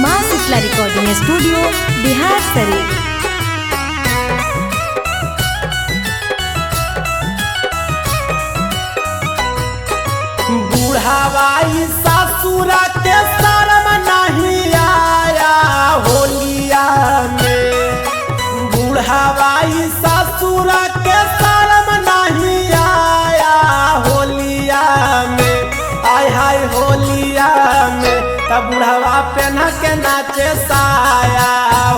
माँ Sheetla recording studio Bihar Sharif. बुढ़ावाई सासुरा के शर्म नहीं आया होलिया में। बुढ़ावाई सासुरा के शर्म नहीं आया होलिया में। आय हाय होलिया में तब बुढ़ावा पेन्ह के नाचे साया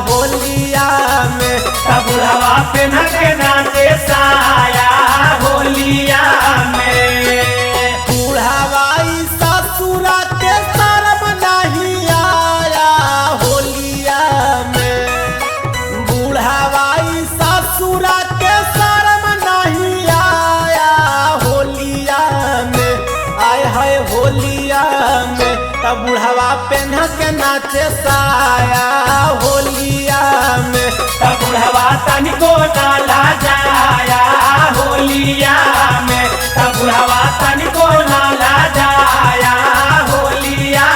होलिया में। तब बुढ़ावा पेन्ह के नाचे साया होलिया में। बुढ़ावाई सासुरा के शर्म नहीं आया होलिया में। बुढ़ावाई सासुरा के शर्म नहीं आया होलिया में। आय हाय होलिया में तब बुढ़ावा पेन्ह के नाचे साया होलिया में। तब बुढ़ावा तनिको नाला जाया होलिया में। तब बुढ़ावा तनिको नाला जाया होलिया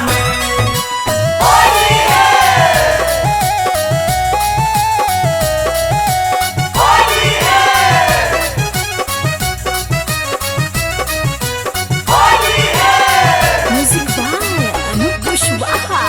में। Music by Anup Kushwaha.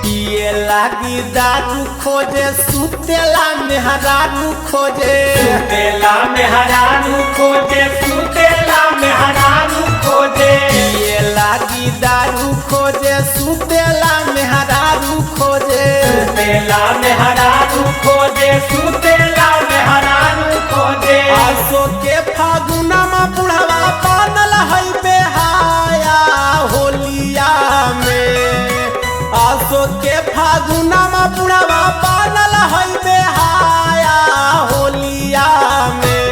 पिए लागी दारू खोजे सुतेला मेहरारू खोजे। सुतेला मेहरारू खोजे सुतेला मेहरारू खोजे। पिए लागी दारू खोजे सुतेला मेहरारू खोजे। सुतेला मेहरारू खोजे सुतेला मेहरारू खोजे। आसो के फागुना में बुढ़वा बनल है बेहाया होलिया में। आसो के फागुना में बुढ़वा बनल है बेहाया होलिया में।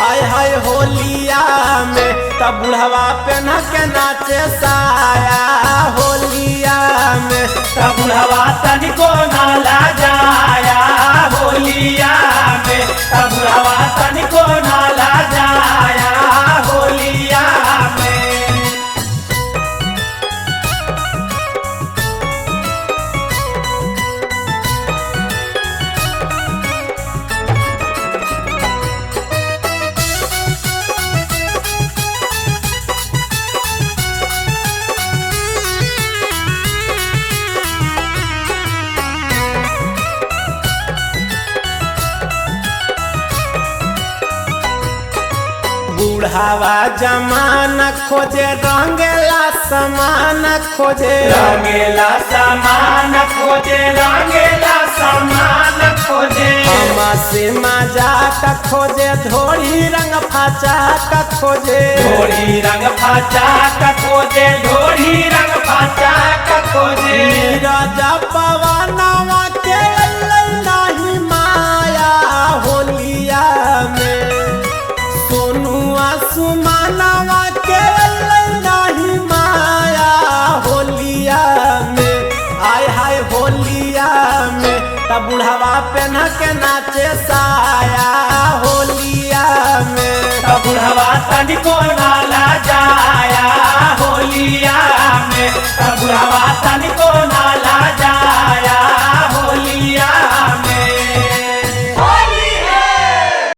आय हाय होलिया में तब बुढ़वा पेन्ह के नाचे साया होलिया में। तब बुढ़ावा तनिको नाला जाया होलिया में। तब बुढ़ावा तनिको नाला जाया होलिया में। बुढ़ावा जमाना खोजे रंगेला समान खोजे। रंगेला सामान खोजे रंगेला सामान खोजे। हमा से मजाक खोजे धोड़ी रंग फाचाक खोजे। ढोरी रंग फाचा का खोजे ढोरी रंग फाचा का खोजे। राजा पवनवा के नहीं माया होलिया में। सोनुआ सुमानवा के नहीं माया होलिया में। आय हाय होलिया में तब बुढ़ावा पेन्ह के नाचे साया होलिया में। तब बुढ़ावा तनिको नाला जाया होलिया में। तब बुढ़ावा तनिको नाला